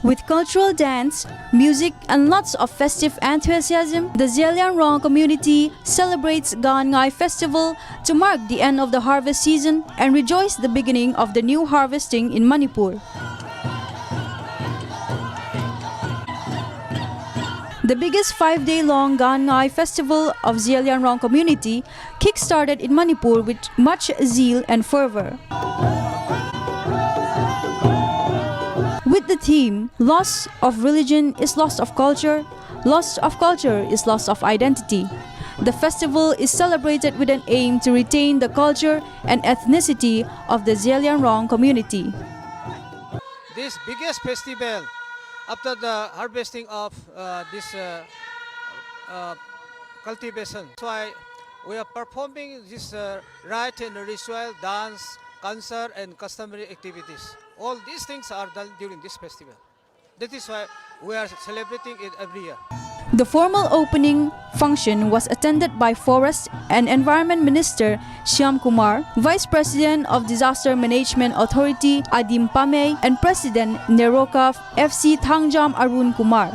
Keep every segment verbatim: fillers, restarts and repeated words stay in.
With cultural dance, music, and lots of festive enthusiasm, the Zeliangrong community celebrates Gan Ngai Festival to mark the end of the harvest season and rejoice the beginning of the new harvesting in Manipur. The biggest five-day-long Gan Ngai Festival of Zeliangrong community kick-started in Manipur with much zeal and fervor. With the theme, "Loss of religion is loss of culture, loss of culture is loss of identity," the festival is celebrated with an aim to retain the culture and ethnicity of the Zeliangrong community. This biggest festival after the harvesting of uh, this uh, uh, cultivation. That's why we are performing this uh, rite and ritual, dance, concert, and customary activities. All these things are done during this festival. That is why we are celebrating it every year. The formal opening function was attended by Forest and Environment Minister Shyam Kumar, Vice President of Disaster Management Authority Adim Pamei, and President Neroka F C Thangjam Arun Kumar.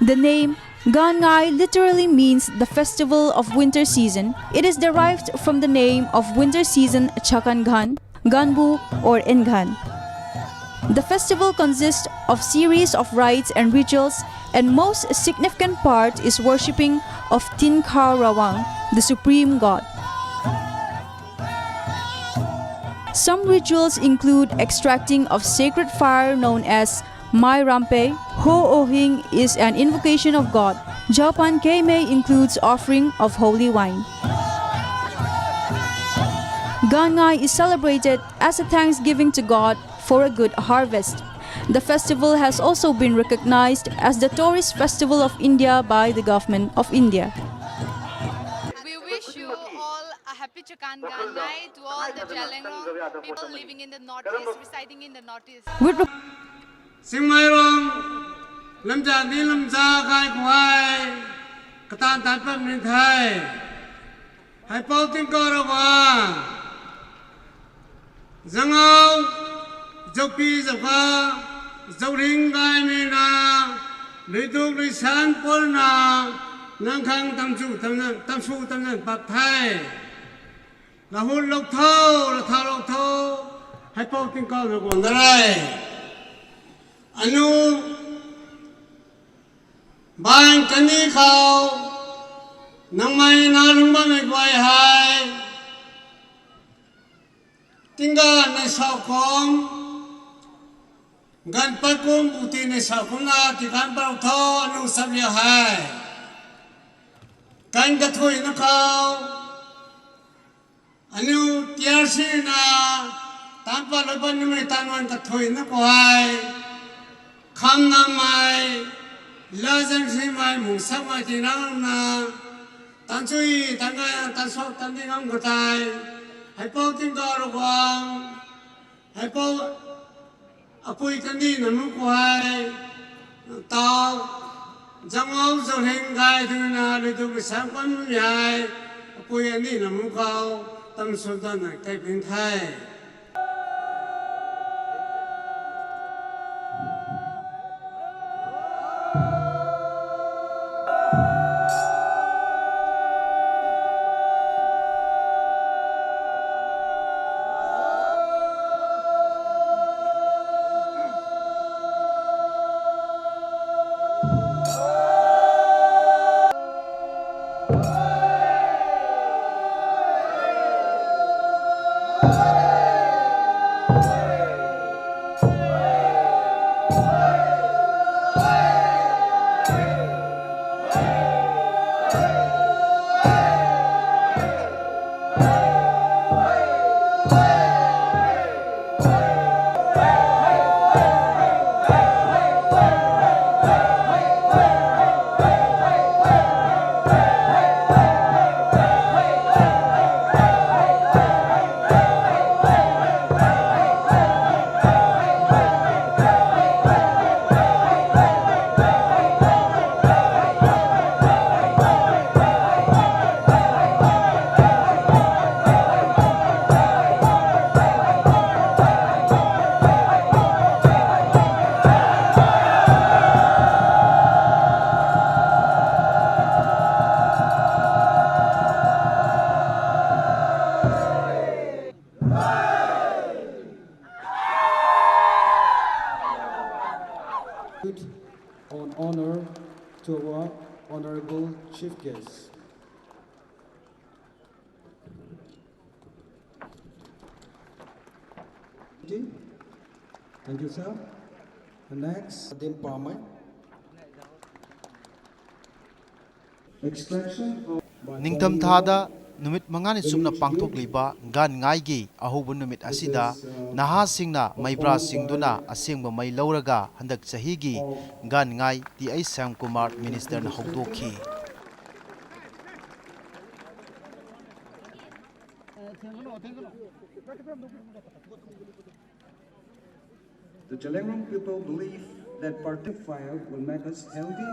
The name Gan Ngai literally means the festival of winter season. It is derived from the name of winter season Chakan Ghan, Ganbu, or Enghan. The festival consists of series of rites and rituals, and most significant part is worshipping of Tin Kha Rawang, the supreme god. Some rituals include extracting of sacred fire known as Mai Rampe. Ho Ohing is an invocation of God. Japan Keimei includes offering of holy wine. Gan Ngai is celebrated as a thanksgiving to God for a good harvest. The festival has also been recognized as the tourist festival of India by the government of India. We wish you all a happy Chakan Gan Ngai to all the Zeliangrong people living in the Northeast, residing in the Northeast. With Singmairong lamjani lamja khai khuai katan tan pam rin thai. Hai pau ting ko ra wa. ꯖꯉꯥꯎ, ꯖꯧꯄꯤ ꯖꯧꯈꯥ, ꯖꯧꯔꯤꯡ ꯒꯥꯏꯃꯤꯅ, ꯂꯨꯏꯗꯨꯛ ꯂꯨꯏꯁꯥꯟ ꯄꯣꯔꯅ, ꯅꯪꯈꯪ ꯇꯝꯁꯨ ꯇꯝꯅ, ꯇꯝꯁꯨ ꯇꯝꯅ ꯄꯥꯛꯊꯥꯏ꯫ ꯂꯍꯨꯠ ꯂꯧꯊꯧ, ꯂꯊꯥ ꯂꯧꯊꯧ, ꯍꯩꯄꯧ ꯇꯤꯡꯀꯥꯎꯅ ꯀꯣꯟꯅꯔꯥꯏ꯫ ꯑꯅꯨ ꯕꯥꯡ ꯀꯅꯤ ꯈꯥꯎ, ꯅꯪꯃꯩ ꯅꯥꯂꯨꯡꯕ ꯃꯩꯒ꯭ꯋꯥꯏ ꯍꯥꯏ꯫ ꯇꯤꯡꯒꯥ ꯅꯩꯁꯥꯎꯈꯣꯝ, ꯒꯟꯄꯠ ꯀꯨꯝ ꯕꯨꯇꯤ ꯅꯩꯁꯥꯎꯈꯣꯝꯅ ꯇꯤꯀꯥꯟ ꯄꯔꯧꯊꯧ ꯑꯅꯨ ꯆꯞꯂꯤ ꯍꯥꯏ꯫ ꯀꯟ ꯀꯊꯣꯏꯅ ꯈꯥꯎ, ꯑꯅꯨ ꯇꯤꯌꯥꯔꯁꯤꯅ ꯇꯥꯟꯄꯥ ꯂꯣꯏꯕ ꯅꯨꯃꯤꯠ ꯇꯥꯟꯋꯥꯟ ꯀꯊꯣꯏꯅ ꯀꯣꯍꯥꯏ꯫ ꯈꯝꯅ ꯃꯥꯏ, ꯂꯖꯪꯁꯤ ꯃꯥꯏ, ꯃꯨꯡꯁꯛ ꯃꯥꯏ ꯇꯤꯅꯥꯡꯅ, ꯇꯥꯟꯁꯨꯏ ꯇꯥꯟꯒꯥꯏ ꯇꯥꯟꯁꯣꯛ ꯇꯥꯟꯗꯤ ꯉꯝꯒ ꯇꯥꯏ꯫ ꯍꯩꯄꯧ ꯇꯤꯡꯒꯥꯔꯨ ꯋꯥꯡ, ꯍꯩꯄꯧ ꯑꯄꯨꯏ ꯇꯥꯟꯗꯤ ꯅꯃꯨ ꯀꯣꯍꯥꯏ꯫ ꯇꯥꯎ, ꯖꯉꯥꯎ ꯖꯧꯍꯦꯡ ꯒꯥꯏꯗꯨꯅ ꯂꯨꯏꯗꯨ ꯃꯤꯁꯥꯡ ꯄꯟ ꯌꯥꯏ꯫ ꯑꯄꯨꯏ ꯑꯅꯤ ꯅꯃꯨ ꯀꯥꯎ, ꯇꯝ ꯁꯨꯗꯅ ꯀꯩ ꯄꯤꯡ ꯊꯥꯏ꯫ Chief guest. Thank you, sir. The next, Dim Pamai. Extraction of ꯅꯤꯡꯊꯝꯊꯥꯗ ꯅꯨꯃꯤꯠ ꯃꯉꯥꯅꯤ ꯆꯨꯞꯅ ꯄꯥꯡꯊꯣꯛꯂꯤꯕ ꯒꯥꯟ ꯉꯥꯏꯒꯤ ꯑꯍꯧꯕ ꯅꯨꯃꯤꯠ ꯑꯁꯤꯗ ꯅꯍꯥꯁꯤꯡꯅ ꯃꯩꯕ꯭ꯔꯥ ꯆꯤꯡꯗꯨꯅ ꯑꯁꯦꯡꯕ ꯃꯩ ꯂꯧꯔꯒ ꯍꯟꯗꯛ ꯆꯍꯤꯒꯤ ꯒꯥꯟ ꯉꯥꯏ ꯇꯤ ꯑꯩꯆ ꯁ꯭ꯌꯥꯝꯀꯨꯃꯥꯔ ꯃꯤꯅꯤꯁꯇꯔꯅ ꯍꯧꯗꯣꯛꯈꯤ꯫ The Zeliangrong people believe that party fire will make us healthy.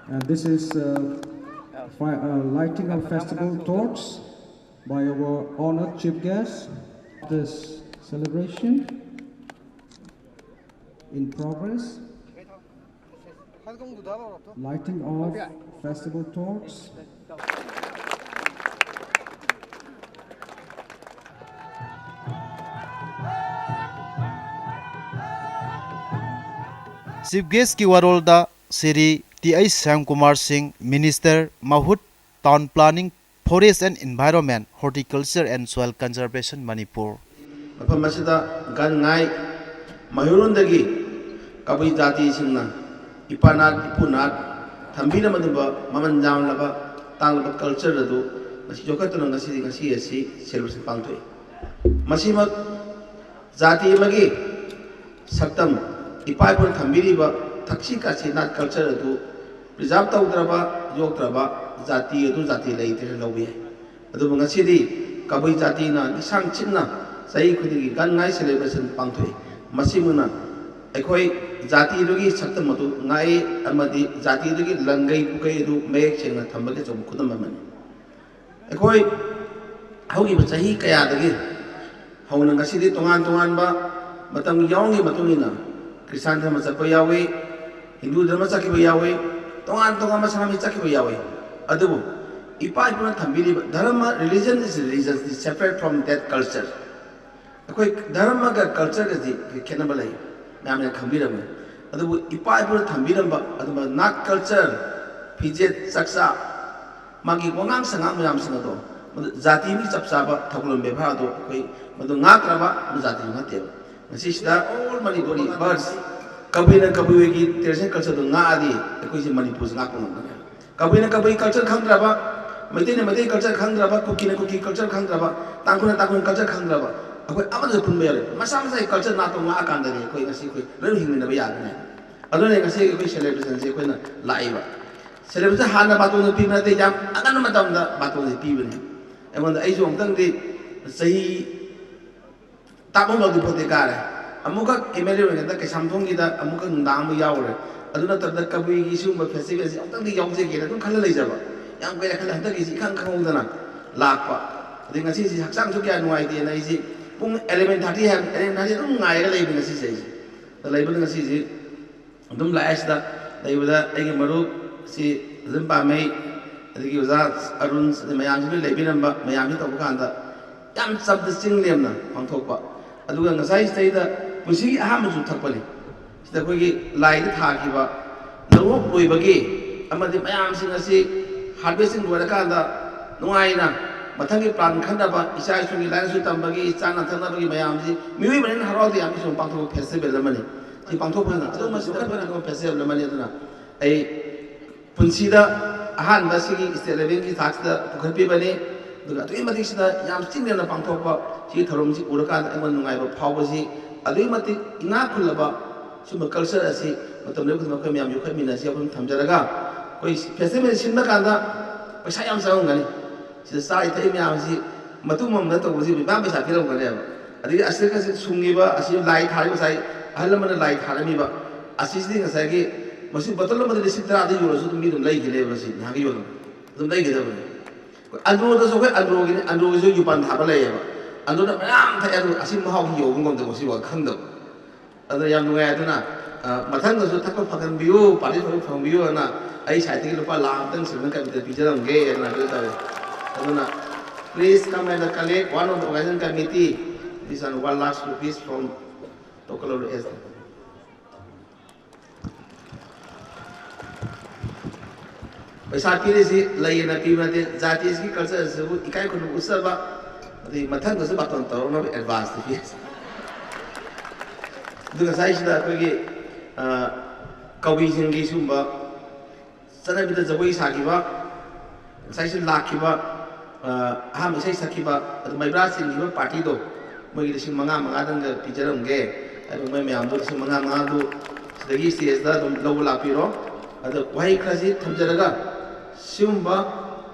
And this is uh, fi- uh, lighting of festival torch by our honored chief guest. This celebration in progress. Lighting of festival torch. Chief guest ꯀꯤ ꯋꯥꯔꯣꯜꯗ Shri T H Shyamkumar ꯁꯤꯡ, Minister, ꯃꯍꯨꯠ, Town Planning, Forest and Environment, Horticulture and Soil Conservation, Manipur꯫ ꯃꯐꯝ ꯑꯁꯤꯗ ꯒꯥꯟ ꯉꯥꯏ ꯃꯩꯍꯧꯔꯣꯟꯗꯒꯤ ꯀꯕꯨꯏ ꯖꯥꯇꯤꯁꯤꯡꯅ ꯏꯄꯥꯅꯥꯠ ꯏꯄꯨꯅꯥꯠ ꯊꯝꯕꯤꯔꯝꯃꯤꯕ ꯃꯃꯜ ꯌꯥꯝꯂꯕ ꯇꯥꯡꯂꯕ culture ꯑꯗꯨ ꯉꯁꯤ ꯌꯣꯛꯈꯠꯇꯨꯅ ꯉꯁꯤꯗꯤ ꯉꯁꯤ ꯑꯁꯤ celebration ꯄꯥꯡꯊꯣꯛꯏ꯫ ꯃꯁꯤꯃꯛ ꯖꯥꯇꯤ ꯑꯃꯒꯤ ꯁꯛꯇꯝ, ꯏꯄꯥ ꯏꯄꯨꯅ ꯊꯝꯕꯤꯔꯤꯕ ꯊꯛꯁꯤ ꯈꯥꯁꯤ ꯅꯥꯠ culture ꯑꯗꯨ preserve ꯇꯧꯗ꯭ꯔꯕ, ꯌꯣꯛꯇ꯭ꯔꯕ ꯖꯥꯇꯤ ꯑꯗꯨ ꯖꯥꯇꯤ ꯂꯩꯇ꯭ꯔꯦ ꯍꯥꯏꯅ ꯂꯧꯕ ꯌꯥꯏ꯫ ꯑꯗꯨꯕꯨ ꯉꯁꯤꯗꯤ ꯀꯕꯨꯏ ꯖꯥꯇꯤꯅ ꯂꯤꯁꯥꯡ ꯁꯤꯠꯅ ꯆꯍꯤ ꯈꯨꯗꯤꯡꯒꯤ ꯒꯥꯟ ꯉꯥꯏ celebration ꯄꯥꯡꯊꯣꯛꯏ꯫ ꯃꯁꯤꯃꯛꯅ ꯑꯩꯈꯣꯏ ꯖꯥꯇꯤꯗꯨꯒꯤ ꯁꯛꯇꯝ ꯑꯗꯨ ꯉꯥꯛꯏ ꯑꯃꯗꯤ ꯖꯥꯇꯤꯗꯨꯒꯤ ꯂꯪꯒꯩ ꯄꯨꯀꯩ ꯑꯗꯨ ꯃꯌꯦꯛ ꯁꯦꯡꯅ ꯊꯝꯕꯒꯤ ꯑꯆꯧꯕ ꯈꯨꯗꯝ ꯑꯃꯅꯤ꯫ ꯑꯩꯈꯣꯏ ꯍꯧꯈꯤꯕ ꯆꯍꯤ ꯀꯌꯥꯗꯒꯤ ꯍꯧꯅ ꯉꯁꯤꯗꯤ ꯇꯣꯉꯥꯟ ꯇꯣꯉꯥꯟꯕ ꯃꯇꯝꯒꯤ ꯌꯥꯎꯔꯤꯉꯩ ꯃꯇꯨꯡ ꯏꯟꯅ ꯈ꯭ꯔꯤꯁꯇꯥꯟ ꯙꯔꯃ ꯆꯠꯄ ꯌꯥꯎꯏ, ꯍꯤꯟꯗꯨ ꯙꯔꯃ ꯆꯠꯈꯤꯕ ꯌꯥꯎꯏ, ꯇꯣꯉꯥꯟ ꯇꯣꯉꯥꯟꯕ ꯁꯅꯥꯃꯍꯤ ꯆꯠꯈꯤꯕ ꯌꯥꯎꯏ꯫ ꯑꯗꯨꯕꯨ ꯏꯄꯥ ꯏꯄꯨꯅ ꯊꯝꯕꯤꯔꯤꯕ ꯙꯔꯃ, religion is religion, is separate from that culture. ꯑꯩꯈꯣꯏ ꯙꯔꯃꯒ cultureꯒꯗꯤ ꯈꯦꯠꯅꯕ ꯂꯩ, ꯃꯌꯥꯝꯅ ꯈꯪꯕꯤꯔꯝꯃꯤ꯫ ꯑꯗꯨꯕꯨ ꯏꯄꯥ ꯏꯄꯨꯅ ꯊꯝꯕꯤꯔꯝꯕ ꯑꯗꯨꯝꯕ ꯅꯥꯠ, culture, ꯐꯤꯖꯦꯠ ꯆꯥꯛꯆꯥ, ꯃꯥꯒꯤ ꯋꯥꯉꯥꯡ ꯁꯉꯥꯡ ꯃꯌꯥꯝꯁꯤꯡ ꯑꯗꯣ, ꯃꯗꯨ ꯖꯥꯇꯤꯒꯤ ꯆꯞ ꯆꯥꯕ ꯊꯧꯒꯜꯂꯣꯟ ꯕꯦꯕꯥꯔ ꯑꯗꯣ ꯑꯩꯈꯣꯏ ꯃꯗꯨ ꯉꯥꯛꯇ꯭ꯔꯕ ꯃꯗꯨ ꯖꯥꯇꯤꯗꯨ ꯅꯠꯇꯦꯕ꯫ ꯉꯁꯤꯁꯤꯗ all Manipuri birds, ꯀꯕꯨꯏꯅ ꯀꯕꯨꯏꯒꯤ traditional cultureꯗꯨ ꯉꯥꯛꯑꯗꯤ ꯑꯩꯈꯣꯏꯁꯦ ꯃꯅꯤꯄꯨꯔꯁꯦ ꯉꯥꯛꯄ ꯉꯝꯒꯅꯤ꯫ ꯀꯕꯨꯏꯅ ꯀꯕꯨꯏ culture ꯈꯪꯗ꯭ꯔꯕ, ꯃꯩꯇꯩꯅ ꯃꯩꯇꯩ culture ꯈꯪꯗ꯭ꯔꯕ, ꯀꯨꯀꯤꯅ ꯀꯨꯀꯤ culture ꯈꯪꯗ꯭ꯔꯕ, ꯇꯥꯡꯈꯨꯜꯅ ꯇꯥꯡꯈꯨꯜ culture ꯈꯪꯗ꯭ꯔꯕ, ꯑꯩꯈꯣꯏ ꯑꯃꯠꯇꯁꯨ ꯄꯨꯟꯕ ꯌꯥꯔꯣꯏ꯫ ꯃꯁꯥ ꯃꯁꯥꯒꯤ culture ꯅꯥꯠꯇꯣ ꯉꯥꯛꯑꯀꯥꯟꯗꯗꯤ ꯑꯩꯈꯣꯏ ꯉꯁꯤ ꯑꯩꯈꯣꯏ ꯂꯣꯏꯅ ꯍꯤꯡꯃꯤꯟꯅꯕ ꯌꯥꯒꯅꯤ꯫ ꯑꯗꯨꯅ ꯉꯁꯤ ꯑꯩꯈꯣꯏ celebrationꯁꯦ ꯑꯩꯈꯣꯏꯅ ꯂꯥꯛꯏꯕ꯫ Celebration ꯍꯥꯟꯅ ꯕꯥꯇꯣꯟꯗ ꯄꯤꯕ ꯅꯠꯇꯦ, ꯌꯥꯝ ꯑꯉꯟꯕ ꯃꯇꯝꯗ ꯕꯥꯇꯣꯟꯁꯦ ꯄꯤꯕꯅꯤ꯫ ꯑꯩꯉꯣꯟꯗ, ꯑꯩꯁꯨ ꯑꯃꯨꯛꯇꯪꯗꯤ ꯆꯍꯤ ꯇꯥꯛꯄ ꯉꯝꯗꯤ ꯄꯣꯠꯇꯤ ꯀꯥꯔꯦ꯫ ꯑꯃꯨꯛꯈꯛ ꯑꯦꯝ ꯑꯦꯜ ꯑꯦ ꯑꯣꯏꯔꯤꯉꯩꯗ ꯀꯩꯁꯥꯝꯊꯣꯡꯒꯤꯗ ꯑꯃꯨꯛꯈꯛ ꯅꯨꯡꯗꯥꯡ ꯑꯃ ꯌꯥꯎꯔꯦ꯫ ꯑꯗꯨ ꯅꯠꯇꯕꯗ ꯀꯕꯨꯏꯒꯤ ꯁꯤꯒꯨꯝꯕ festivalꯁꯦ ꯑꯃꯨꯛꯇꯪꯗꯤ ꯌꯥꯎꯖꯒꯦꯅ ꯑꯗꯨꯝ ꯈꯜꯂ ꯂꯩꯖꯕ꯫ ꯌꯥꯝ ꯀꯨꯏꯔꯦ ꯈꯜꯂꯦ, ꯍꯟꯗꯛꯀꯤꯁꯤ ꯏꯈꯪ ꯈꯪꯍꯧꯗꯅ ꯂꯥꯛꯄ꯫ ꯑꯗꯩ ꯉꯁꯤꯁꯤ ꯍꯛꯆꯥꯡꯁꯨ ꯀꯌꯥ ꯅꯨꯡꯉꯥꯏꯇꯦꯅ ꯑꯩꯁꯤ ꯄꯨꯡ eleven thirty ꯍꯥꯏꯕ, eleven thirty ꯑꯗꯨꯝ ꯉꯥꯏꯔꯒ ꯂꯩꯕꯅꯤ ꯉꯁꯤꯁꯦ ꯑꯩꯁꯦ꯫ ꯑꯗ ꯂꯩꯕꯗ ꯉꯁꯤꯁꯤ ꯑꯗꯨꯝ ꯂꯥꯛꯑꯦ꯫ ꯁꯤꯗ ꯂꯩꯕꯗ ꯑꯩꯒꯤ ꯃꯔꯨꯞ ꯁꯤ ꯑꯗꯨꯝ ꯄꯥꯝꯃꯩ, ꯑꯗꯒꯤ ꯑꯣꯖꯥ ꯑꯔꯨꯟ, ꯑꯗꯩ ꯃꯌꯥꯝꯁꯤ ꯂꯣꯏ ꯂꯩꯕꯤꯔꯝꯕ, ꯃꯌꯥꯝꯁꯤ ꯇꯧꯕ ꯀꯥꯟꯗ ꯌꯥꯝ ꯆꯞꯇ ꯆꯤꯡ ꯂꯦꯝꯅ ꯄꯥꯡꯊꯣꯛꯄ꯫ ꯑꯗꯨꯒ ꯉꯁꯥꯏ ꯁꯤꯗꯩꯗ ꯄꯨꯟꯁꯤꯒꯤ ꯑꯍꯥꯟꯕ ꯆꯨ ꯊꯛꯄꯅꯤ꯫ ꯁꯤꯗ ꯑꯩꯈꯣꯏꯒꯤ ꯂꯥꯏꯗ ꯊꯥꯈꯤꯕ ꯂꯧꯔꯣꯛ ꯂꯣꯏꯕꯒꯤ ꯑꯃꯗꯤ ꯃꯌꯥꯝꯁꯤꯡ ꯑꯁꯤ harvesting ꯂꯣꯏꯔꯀꯥꯟꯗ ꯅꯨꯡꯉꯥꯏꯅ ꯃꯊꯪꯒꯤ plan ꯈꯟꯅꯕ, ꯏꯆꯥ ꯏꯁꯨꯒꯤ ꯂꯥꯏꯔꯤꯛ ꯂꯥꯏꯁꯨ ꯇꯝꯕꯒꯤ, ꯆꯥꯅ ꯊꯛꯅꯕꯒꯤ ꯃꯌꯥꯝꯁꯤ ꯃꯤꯑꯣꯏꯕꯅꯤꯅ ꯍꯔꯥꯎꯗꯤ ꯌꯥꯝ ꯁꯨꯝ ꯄꯥꯡꯊꯣꯛꯄ festival ꯑꯃꯅꯤ꯫ ꯁꯤ ꯄꯥꯡꯊꯣꯛꯄꯁꯤꯅ ꯑꯗꯨꯝ ꯃꯁꯤ ꯌꯣꯛꯈꯠꯄ ꯉꯝꯕ festival ꯑꯃꯅꯤ꯫ ꯑꯗꯨꯅ ꯑꯩ ꯄꯨꯟꯁꯤꯗ ꯑꯍꯥꯟꯕ ꯁꯤꯒꯤ state levelꯒꯤ ꯊꯥꯛꯁꯤꯗ ꯄꯨꯈꯠꯄꯤꯕꯅꯤ꯫ ꯑꯗꯨꯒ ꯑꯗꯨꯛꯀꯤ ꯃꯇꯤꯛ ꯁꯤꯗ ꯌꯥꯝ ꯆꯤꯡ ꯂꯦꯝꯅ ꯄꯥꯡꯊꯣꯛꯄ ꯁꯤꯒꯤ ꯊꯧꯔꯝꯁꯤ ꯎꯔꯀꯥꯟꯗ ꯑꯩꯉꯣꯟꯗ ꯅꯨꯡꯉꯥꯏꯕ ꯐꯥꯎꯕꯁꯤ, ꯑꯗꯨꯛꯀꯤ ꯃꯇꯤꯛ ꯏꯅꯥꯛ ꯈꯨꯜꯂꯕ ꯁꯨꯝꯕ culture ꯑꯁꯤ ꯃꯇꯝ ꯂꯩꯕ ꯈꯨꯗꯤꯡꯃꯛ ꯑꯩꯈꯣꯏ ꯃꯌꯥꯝ ꯌꯣꯛꯈꯠꯃꯤꯟꯅꯁꯤ ꯍꯥꯏꯕ ꯑꯃ ꯊꯝꯖꯔꯒ, ꯑꯩꯈꯣꯏ festival ꯁꯤꯟꯕ ꯀꯥꯟꯗ ꯄꯩꯁꯥ ꯌꯥꯝ ꯆꯪꯉꯝꯒꯅꯤ꯫ ꯁꯤꯗ ꯆꯥꯔꯤ ꯊꯛꯏ ꯃꯌꯥꯝꯁꯤ ꯃꯇꯨꯡ ꯑꯃꯗ ꯇꯧꯕꯁꯤ ꯃꯌꯥꯝ ꯄꯩꯁꯥ ꯄꯤꯔꯝꯒꯅꯦꯕ꯫ ꯑꯗꯒꯤ ꯑꯁꯤꯗ ꯁꯨꯡꯉꯤꯕ, ꯑꯁꯤ ꯂꯥꯏ ꯊꯥꯔꯤꯕ, ꯉꯁꯥꯏ ꯑꯍꯜ ꯑꯃꯅ ꯂꯥꯏ ꯊꯥꯔꯝꯃꯤꯕ, ꯑꯁꯤꯁꯤꯗꯤ ꯉꯁꯥꯏꯒꯤ ꯃꯁꯤ bottle ꯑꯃꯗ ꯂꯤꯁꯤꯡ ꯇꯔꯥꯗ ꯌꯣꯜꯂꯁꯨ ꯑꯗꯨꯝ ꯃꯤ ꯑꯗꯨꯝ ꯂꯩꯈꯤꯅꯦꯕ꯫ ꯃꯁꯤ ꯅꯍꯥꯛꯀꯤ ꯌꯣꯜꯂꯝꯃꯤ ꯑꯗꯨꯝ ꯂꯩꯒꯗꯕꯅꯤ꯫ ꯑꯩꯈꯣꯏ ꯑꯟꯗ꯭ꯔꯣꯗꯁꯨ, ꯑꯩꯈꯣꯏ ꯑꯟꯗ꯭ꯔꯣꯒꯤꯅꯤ, ꯑꯟꯗ꯭ꯔꯣꯒꯤꯁꯨ ꯌꯨꯄꯥꯟ ꯊꯥꯕ ꯂꯩꯌꯦꯕ꯫ ꯑꯟꯗ꯭ꯔꯣꯗ ꯃꯌꯥꯝ ꯊꯛꯑꯦ, ꯑꯗꯨ ꯑꯁꯤ ꯃꯍꯥꯎꯁꯤ ꯌꯧꯕ ꯉꯝꯗꯕ, ꯁꯤꯐꯥꯎ ꯈꯪꯗꯕ꯫ ꯑꯗꯨꯅ ꯌꯥꯝ ꯅꯨꯡꯉꯥꯏ꯫ ꯑꯗꯨꯅ, ꯑ, ꯃꯊꯪꯗꯁꯨ ꯊꯛꯄ ꯐꯪꯍꯟꯕꯤꯌꯨ, party ꯐꯪꯕꯤꯌꯨ ꯍꯥꯏꯅ ꯑꯩ ꯁꯥꯏꯠꯇꯒꯤ ꯂꯨꯄꯥ ꯂꯥꯈ ꯑꯃꯇꯪ ꯁꯤꯜꯂꯒ ꯀꯃꯤꯇꯤꯗ ꯄꯤꯖꯔꯝꯒꯦ ꯍꯥꯏꯅ ꯑꯗꯨ ꯇꯧꯋꯦ꯫ ꯑꯗꯨꯅ please come and collect one of the organizing committee, this one one lakh rupees from Tokalau S. ꯄꯩꯁꯥ ꯄꯤꯔꯤꯁꯤ ꯂꯩꯌꯦꯅ ꯄꯤꯕ ꯅꯠꯇꯦ, ꯖꯥꯇꯤ ꯑꯁꯤꯒꯤ ꯀꯜꯆꯔ ꯑꯁꯤꯕꯨ ꯏꯀꯥꯏ ꯈꯨꯝꯅꯕ ꯎꯠꯆꯕ, ꯑꯗꯩ ꯃꯊꯪꯗꯁꯨ ꯕꯥꯇꯣꯟ ꯇꯧꯔꯛꯅꯕ ꯑꯦꯗꯚꯥꯟꯁꯇ ꯄꯤꯔꯤꯁꯤ꯫ ꯑꯗꯨ ꯉꯁꯥꯏꯁꯤꯗ ꯑꯩꯈꯣꯏꯒꯤ ꯀꯕꯤꯁꯤꯡꯒꯤ ꯁꯤꯒꯨꯝꯕ ꯆꯠꯅꯕꯤꯗ ꯖꯒꯣꯏ ꯁꯥꯈꯤꯕ, ꯉꯁꯥꯏꯁꯨ ꯂꯥꯛꯈꯤꯕ, ꯑ, ꯑꯍꯥꯟꯕ ꯏꯁꯩ ꯁꯛꯈꯤꯕ, ꯑꯗꯨ ꯃꯩꯕ꯭ꯔꯥ ꯆꯤꯡꯈꯤꯕ ꯄꯥꯔꯇꯤꯗꯣ, ꯃꯣꯏꯒꯤ ꯂꯤꯁꯤꯡ ꯃꯉꯥ ꯃꯉꯥꯗꯪꯒ ꯄꯤꯖꯔꯝꯒꯦ꯫ ꯑꯗꯨ ꯃꯣꯏ ꯃꯌꯥꯝꯗꯣ ꯂꯤꯁꯤꯡ ꯃꯉꯥ ꯃꯉꯥꯗꯨ ꯁꯤꯗꯒꯤ ꯁ꯭ꯇꯦꯖꯇ ꯑꯗꯨꯝ ꯂꯧꯕ ꯂꯥꯛꯄꯤꯔꯣ꯫ ꯑꯗꯣ ꯋꯥꯍꯩ ꯈꯔꯁꯤ ꯊꯝꯖꯔꯒ, ꯁꯤꯒꯨꯝꯕ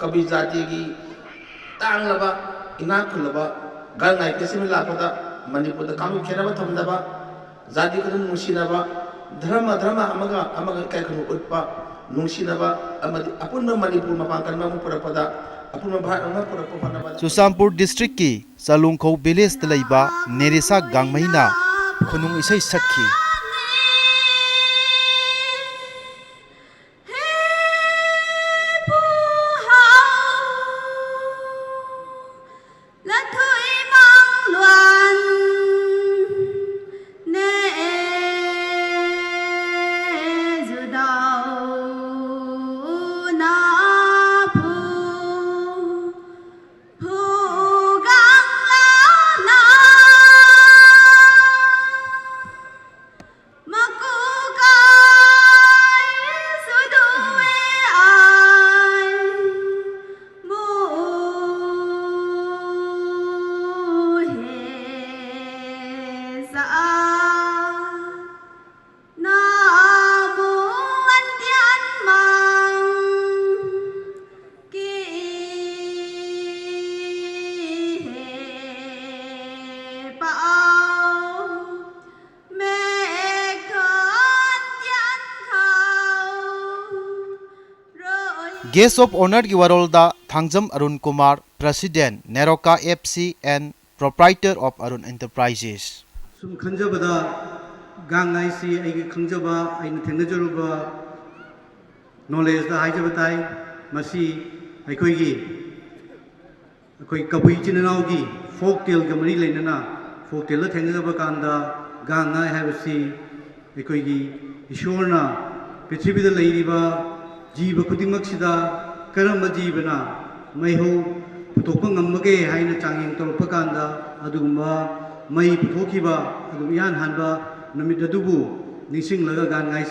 ꯀꯕꯤ ꯖꯥꯇꯤꯒꯤ ꯇꯥꯡꯂꯕ, ꯏꯅꯥꯛ ꯈꯨꯜꯂꯕ ꯒꯥꯡꯉꯥꯏ ꯐꯦꯁꯇꯤꯚꯦꯜ ꯂꯥꯛꯄꯗ ꯃꯅꯤꯄꯨꯔꯗ ꯀꯥꯡꯂꯨꯞ ꯈꯦꯠꯅꯕ ꯊꯝꯗꯕ, ꯖꯥꯇꯤ ꯈꯨꯗꯤꯡꯃꯛ ꯅꯨꯡꯁꯤꯅꯕ, ꯙꯔꯃ ꯙꯔꯃ ꯑꯃꯒ ꯑꯃꯒ ꯏꯀꯥꯏ ꯈꯨꯝꯅꯕ ꯎꯠꯄ, ꯅꯨꯡꯁꯤꯅꯕ ꯑꯃꯗꯤ ꯑꯄꯨꯟꯕ ꯃꯅꯤꯄꯨꯔ ꯃꯄꯥꯟ ꯀꯟꯕ ꯑꯃ ꯄꯨꯔꯛꯄꯗ, ꯑꯄꯨꯟꯕ ꯚꯥꯔꯠ ꯑꯃ ꯄꯨꯔꯛꯄ ꯍꯣꯠꯅꯕꯗ ꯆꯨꯔꯆꯥꯟꯄꯨꯔ ꯗꯤꯁꯇ꯭ꯔꯤꯛꯀꯤ ꯆꯥꯂꯣꯡꯈꯧ ꯚꯤꯂꯦꯖꯇ ꯂꯩꯕ ꯅꯦꯔꯤꯁꯥ ꯒꯥꯡꯃꯩꯅ ꯈꯨꯅꯨꯡ ꯏꯁꯩ ꯁꯛꯈꯤ꯫ Guest of Honourꯒꯤ ꯋꯥꯔꯣꯜꯗ Thangjam Arun Kumar, President, Neroka F C and Proprietor of Arun Enterprises꯫ ꯁꯨꯝ ꯈꯟꯖꯕꯗ, ꯒꯥꯡ ꯍꯥꯏꯁꯤ ꯑꯩꯒꯤ ꯈꯪꯖꯕ, ꯑꯩꯅ ꯊꯦꯡꯅꯖꯔꯨꯕ ꯅꯣꯂꯦꯖꯇ ꯍꯥꯏꯖꯕ ꯇꯥꯏ꯫ ꯃꯁꯤ ꯑꯩꯈꯣꯏꯒꯤ ꯑꯩꯈꯣꯏ ꯀꯕꯨꯏ ꯏꯆꯤꯟ ꯏꯅꯥꯎꯒꯤ ꯐꯣꯛ ꯇꯦꯜꯒ ꯃꯔꯤ ꯂꯩꯅꯅ, ꯐꯣꯛ ꯇꯦꯜꯗ ꯊꯦꯡꯅꯖꯕ ꯀꯥꯟꯗ ꯒꯥꯡ ꯉꯥꯏ ꯍꯥꯏꯕꯁꯤ ꯑꯩꯈꯣꯏꯒꯤ ꯏꯁꯣꯔꯅ ꯄ꯭ꯔꯤꯊꯤꯕꯤꯗ ꯂꯩꯔꯤꯕ ꯖꯤꯕ ꯈꯨꯗꯤꯡꯃꯛꯁꯤꯗ ꯀꯔꯝꯕ ꯖꯤꯕꯅ ꯃꯩꯍꯧ ꯄꯨꯊꯣꯛꯄ ꯉꯝꯕꯒꯦ ꯍꯥꯏꯅ ꯆꯥꯡꯌꯦꯡ ꯇꯧꯔꯛꯄ ꯀꯥꯟꯗ, ꯑꯗꯨꯒꯨꯝꯕ ꯃꯩ ꯄꯨꯊꯣꯛꯈꯤꯕ ꯑꯗꯨꯒ ꯏꯍꯥꯟ ꯍꯥꯟꯕ ꯅꯨꯃꯤꯠ ꯑꯗꯨꯕꯨ ꯅꯤꯡꯁꯤꯡꯂꯒ ꯒꯥꯟ ꯉꯥꯏ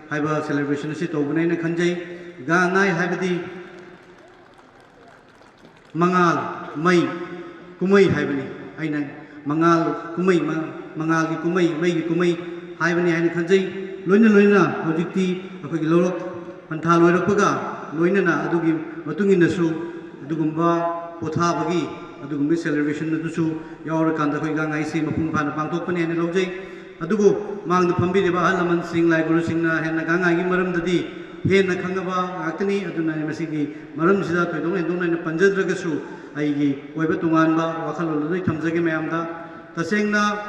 ꯍꯥꯏꯕ ꯁꯦꯂꯦꯕ꯭ꯔꯦꯁꯟ ꯑꯁꯤ ꯇꯧꯕꯅꯦ ꯍꯥꯏꯅ ꯈꯟꯖꯩ꯫ ꯒꯥꯟ ꯉꯥꯏ ꯍꯥꯏꯕꯗꯤ ꯃꯉꯥꯜ, ꯃꯩ, ꯀꯨꯝꯍꯩ ꯍꯥꯏꯕꯅꯤ꯫ ꯑꯩꯅ ꯃꯉꯥꯜ ꯀꯨꯝꯍꯩ, ꯃ-, ꯃꯉꯥꯜꯒꯤ ꯀꯨꯝꯍꯩ, ꯃꯩꯒꯤ ꯀꯨꯝꯍꯩ ꯍꯥꯏꯕꯅꯤ ꯍꯥꯏꯅ ꯈꯟꯖꯩ꯫ ꯂꯣꯏꯅ ꯂꯣꯏꯅꯅ ꯍꯧꯖꯤꯛꯇꯤ ꯑꯩꯈꯣꯏꯒꯤ ꯂꯧꯔꯣꯛ ꯄꯟꯊꯥ ꯂꯣꯏꯔꯛꯄꯒ ꯂꯣꯏꯅꯅ ꯑꯗꯨꯒꯤ ꯃꯇꯨꯡ ꯏꯟꯅꯁꯨ ꯑꯗꯨꯒꯨꯝꯕ ꯄꯣꯊꯥꯕꯒꯤ ꯑꯗꯨꯒꯨꯝꯕ ꯁꯦꯂꯦꯕ꯭ꯔꯦꯁꯟ ꯑꯗꯨꯁꯨ ꯌꯥꯎꯔꯀꯥꯟꯗ ꯑꯩꯈꯣꯏ ꯒꯥꯡ ꯉꯥꯏꯁꯤ ꯃꯄꯨꯡ ꯐꯥꯅ ꯄꯥꯡꯊꯣꯛꯄꯅꯤ ꯍꯥꯏꯅ ꯂꯧꯖꯩ꯫ ꯑꯗꯨꯕꯨ ꯃꯥꯡꯗ ꯐꯝꯕꯤꯔꯤꯕ ꯑꯍꯜ ꯂꯃꯟꯁꯤꯡ, ꯂꯥꯏ ꯒꯨꯔꯨꯁꯤꯡꯅ ꯍꯦꯟꯅ ꯒꯥꯡ ꯉꯥꯏꯒꯤ ꯃꯔꯝꯗꯗꯤ ꯍꯦꯟꯅ ꯈꯪꯅꯕ ꯉꯥꯛꯇꯅꯤ꯫ ꯑꯗꯨꯅ ꯑꯩ ꯃꯁꯤꯒꯤ ꯃꯔꯝꯁꯤꯗ ꯊꯣꯏꯗꯣꯛ ꯍꯦꯟꯗꯣꯛꯅ ꯑꯩꯅ ꯄꯟꯖꯗ꯭ꯔꯒꯁꯨ ꯑꯩꯒꯤ ꯑꯣꯏꯕ ꯇꯣꯉꯥꯟꯕ ꯋꯥꯈꯜꯂꯣꯟ ꯑꯗꯨ ꯑꯩ ꯊꯝꯖꯒꯦ ꯃꯌꯥꯝꯗ꯫ ꯇꯁꯦꯡꯅ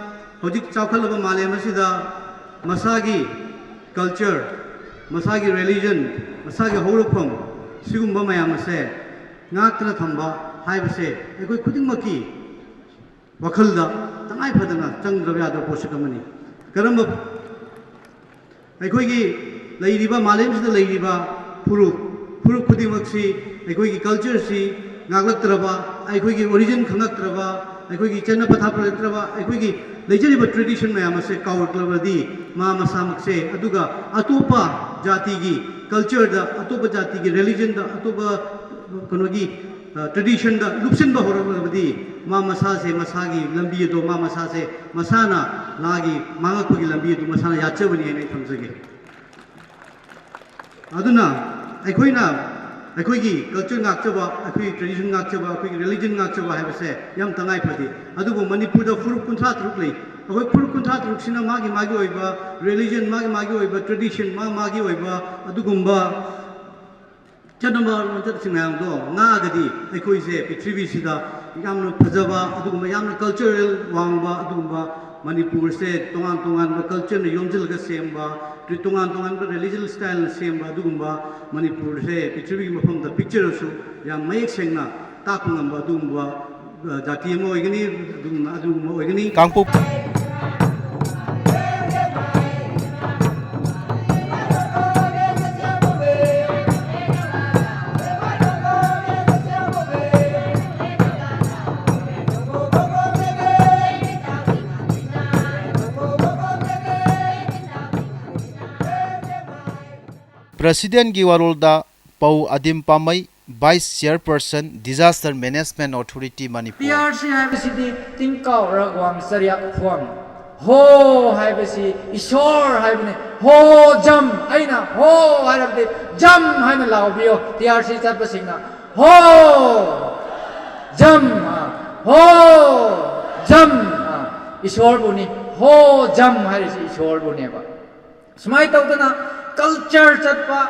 ꯍꯧꯖꯤꯛ ꯆꯥꯎꯈꯠꯂꯕ ꯃꯥꯂꯦꯝ ꯑꯁꯤꯗ ꯃꯁꯥꯒꯤ ꯀꯜꯆꯔ, ꯃꯁꯥꯒꯤ ꯔꯤꯂꯤꯖꯟ, ꯃꯁꯥꯒꯤ ꯍꯧꯔꯛꯐꯝ, ꯁꯤꯒꯨꯝꯕ ꯃꯌꯥꯝ ꯑꯁꯦ ꯉꯥꯛꯇꯨꯅ ꯊꯝꯕ ꯍꯥꯏꯕꯁꯦ ꯑꯩꯈꯣꯏ ꯈꯨꯗꯤꯡꯃꯛꯀꯤ ꯋꯥꯈꯜꯗ ꯇꯉꯥꯏ ꯐꯗꯅ ꯆꯪꯗ꯭ꯔꯕ ꯌꯥꯗꯕ ꯄꯣꯠꯁꯛ ꯑꯃꯅꯤ꯫ ꯀꯔꯝꯕ ꯑꯩꯈꯣꯏꯒꯤ ꯂꯩꯔꯤꯕ, ꯃꯥꯂꯦꯝꯁꯤꯗ ꯂꯩꯔꯤꯕ ꯐꯨꯔꯨꯞ, ꯐꯨꯔꯨꯞ ꯈꯨꯗꯤꯡꯃꯛꯁꯤ ꯑꯩꯈꯣꯏꯒꯤ ꯀꯜꯆꯔꯁꯤ ꯉꯥꯛꯂꯛꯇ꯭ꯔꯕ, ꯑꯩꯈꯣꯏꯒꯤ ꯑꯣꯔꯤꯖꯤꯟ ꯈꯪꯂꯛꯇ꯭ꯔꯕ, ꯑꯩꯈꯣꯏꯒꯤ ꯆꯠꯅ ꯄꯊꯥꯞ ꯂꯩꯔꯛꯇ꯭ꯔꯕ, ꯑꯩꯈꯣꯏꯒꯤ ꯂꯩꯖꯔꯤꯕ ꯇ꯭ꯔꯦꯗꯤꯁꯟ ꯃꯌꯥꯝ ꯑꯁꯦ ꯀꯥꯎꯔꯛꯂꯕꯗꯤ ꯃꯥ ꯃꯁꯥꯃꯛꯁꯦ, ꯑꯗꯨꯒ ꯑꯇꯣꯞꯄ ꯖꯥꯇꯤꯒꯤ ꯀꯜꯆꯔꯗ, ꯑꯇꯣꯞꯄ ꯖꯥꯇꯤꯒꯤ ꯔꯤꯂꯤꯖꯟꯗ, ꯑꯇꯣꯞꯄ ꯀꯩꯅꯣꯒꯤ, ꯑ, ꯇ꯭ꯔꯦꯗꯤꯁꯟꯗ ꯂꯨꯞꯁꯤꯟꯕ ꯍꯧꯔꯛꯂꯕꯗꯤ ꯃꯥ ꯃꯁꯥꯁꯦ, ꯃꯁꯥꯒꯤ ꯂꯝꯕꯤ ꯑꯗꯣ ꯃꯥ ꯃꯁꯥꯁꯦ ꯃꯁꯥꯅ ꯃꯥꯒꯤ ꯃꯥꯡꯉꯛꯄꯒꯤ ꯂꯝꯕꯤ ꯑꯗꯨ ꯃꯁꯥꯅ ꯌꯥꯠꯆꯕꯅꯤ ꯍꯥꯏꯅ ꯑꯩ ꯊꯝꯖꯒꯦ꯫ ꯑꯗꯨꯅ ꯑꯩꯈꯣꯏꯅ ꯑꯩꯈꯣꯏꯒꯤ ꯀꯜꯆꯔ ꯉꯥꯛꯆꯕ, ꯑꯩꯈꯣꯏꯒꯤ ꯇ꯭ꯔꯦꯗꯤꯁꯟ ꯉꯥꯛꯆꯕ, ꯑꯩꯈꯣꯏꯒꯤ ꯔꯤꯂꯤꯖꯟ ꯉꯥꯛꯆꯕ ꯍꯥꯏꯕꯁꯦ ꯌꯥꯝ ꯇꯉꯥꯏ ꯐꯗꯦ꯫ ꯑꯗꯨꯕꯨ ꯃꯅꯤꯄꯨꯔꯗ ꯐꯨꯔꯨꯞ ꯀꯨꯟꯊ꯭ꯔꯥ ꯇꯔꯨꯛ ꯂꯩ꯫ ꯑꯩꯈꯣꯏ ꯐꯨꯔꯨꯞ ꯀꯨꯟꯊ꯭ꯔꯥ ꯇꯔꯨꯛꯁꯤꯅ ꯃꯥꯒꯤ ꯃꯥꯒꯤ ꯑꯣꯏꯕ ꯔꯤꯂꯤꯖꯟ, ꯃꯥꯒꯤ ꯃꯥꯒꯤ ꯑꯣꯏꯕ ꯇ꯭ꯔꯦꯗꯤꯁꯟ, ꯃꯥ ꯃꯥꯒꯤ ꯑꯣꯏꯕ ꯑꯗꯨꯒꯨꯝꯕ ꯆꯠꯅꯕ ꯂꯣꯟꯆꯠꯁꯤꯡ ꯃꯌꯥꯝꯗꯣ ꯉꯥꯛꯑꯒꯗꯤ ꯑꯩꯈꯣꯏꯁꯦ ꯄ꯭ꯔꯤꯊꯤꯕꯤꯁꯤꯗ ꯌꯥꯝꯅ ꯐꯖꯕ, ꯑꯗꯨꯒꯨꯝꯕ ꯌꯥꯝꯅ ꯀꯜꯆꯔꯦꯜ ꯋꯥꯡꯕ, ꯑꯗꯨꯒꯨꯝꯕ ꯃꯅꯤꯄꯨꯔꯁꯦ ꯇꯣꯉꯥꯟ ꯇꯣꯉꯥꯟꯕ ꯀꯜꯆꯔꯅ ꯌꯣꯝꯁꯤꯜꯂꯒ ꯁꯦꯝꯕ, ꯇꯣꯉꯥꯟ ꯇꯣꯉꯥꯟꯕ ꯔꯤꯂꯤꯖꯟ ꯁ꯭ꯇꯥꯏꯜꯅ ꯁꯦꯝꯕ, ꯑꯗꯨꯒꯨꯝꯕ ꯃꯅꯤꯄꯨꯔꯁꯦ ꯄ꯭ꯔꯤꯊꯤꯕꯤꯒꯤ ꯃꯐꯝꯗ ꯄꯤꯛꯆꯔꯁꯨ ꯌꯥꯝ ꯃꯌꯦꯛ ꯁꯦꯡꯅ ꯇꯥꯛꯄ ꯉꯝꯕ ꯑꯗꯨꯒꯨꯝꯕ, ꯑ, ꯖꯥꯇꯤ ꯑꯃ ꯑꯣꯏꯒꯅꯤ, ꯑꯗꯨꯒꯨꯝꯅ, ꯑꯗꯨꯒꯨꯝꯕ ꯑꯣꯏꯒꯅꯤ꯫ ꯀꯥꯡꯄꯣꯛ- ꯄ꯭ꯔꯁꯤꯗꯦꯟꯒꯤ ꯋꯥꯔꯣꯜꯗ ꯄꯧ ꯑꯗꯤꯝ ꯄꯥꯝꯃꯩ, Vice Chairperson, Disaster Management Authority, Manipur. T R C ꯍꯥꯏꯕꯁꯤꯗꯤ ꯇꯤꯡꯀꯥꯎ ꯔꯒꯋꯥꯡ ꯆꯔꯤꯌꯥꯛ ꯐꯨꯋꯥꯡ꯫ ꯍꯣ ꯍꯥꯏꯕꯁꯤ ꯏꯁꯣꯔ ꯍꯥꯏꯕꯅꯤ꯫ ꯍꯣ ꯖꯝ, ꯑꯩꯅ ꯍꯣ ꯍꯥꯏꯔꯕꯗꯤ ꯖꯝ ꯍꯥꯏꯅ ꯂꯥꯎꯕꯤꯌꯣ꯫ ꯇꯤ ꯑꯥꯔ ꯁꯤ ꯆꯠꯄꯁꯤꯡꯅ ꯍꯣ ꯖꯝ, ꯑ, ꯍꯣ ꯖꯝ, ꯑ, ꯏꯁꯣꯔꯕꯨꯅꯤ꯫ ꯍꯣ ꯖꯝ ꯍꯥꯏꯔꯤꯁꯤ ꯏꯁꯣꯔꯕꯨꯅꯦꯕ꯫ ꯁꯨꯃꯥꯏꯅ ꯇꯧꯗꯅ ꯀꯜꯆꯔ ꯆꯠꯄ,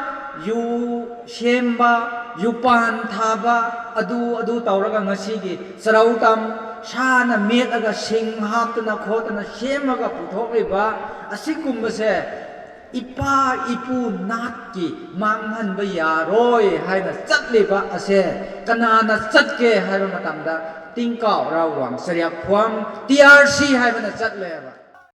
ꯌꯨ ꯁꯦꯝꯕ, ꯌꯨꯄꯥꯟ ꯊꯥꯕ, ꯑꯗꯨ, ꯑꯗꯨ ꯇꯧꯔꯒ ꯉꯁꯤꯒꯤ ꯆꯔꯧ ꯇꯝ, ꯁꯥꯅ ꯃꯦꯠꯂꯒ ꯁꯤꯡ ꯍꯥꯞꯇꯅ ꯈꯣꯠꯇꯅ ꯁꯦꯝꯃꯒ ꯄꯨꯊꯣꯛꯂꯤꯕ ꯑꯁꯤꯒꯨꯝꯕꯁꯦ ꯏꯄꯥ ꯏꯄꯨ ꯅꯥꯠꯀꯤ ꯃꯥꯡꯍꯟꯕ ꯌꯥꯔꯣꯏ ꯍꯥꯏꯅ ꯆꯠꯂꯤꯕ ꯑꯁꯦ ꯀꯅꯥꯅ ꯆꯠꯀꯦ ꯍꯥꯏꯕ ꯃꯇꯝꯗ ꯇꯤꯡꯀꯥꯎ ꯔꯒꯋꯥꯡ ꯆꯔꯤꯌꯥꯛ ꯐꯨꯋꯥꯡ, ꯇꯤ ꯑꯥꯔ ꯁꯤ ꯍꯥꯏꯕꯅ ꯆꯠꯂꯦꯕ꯫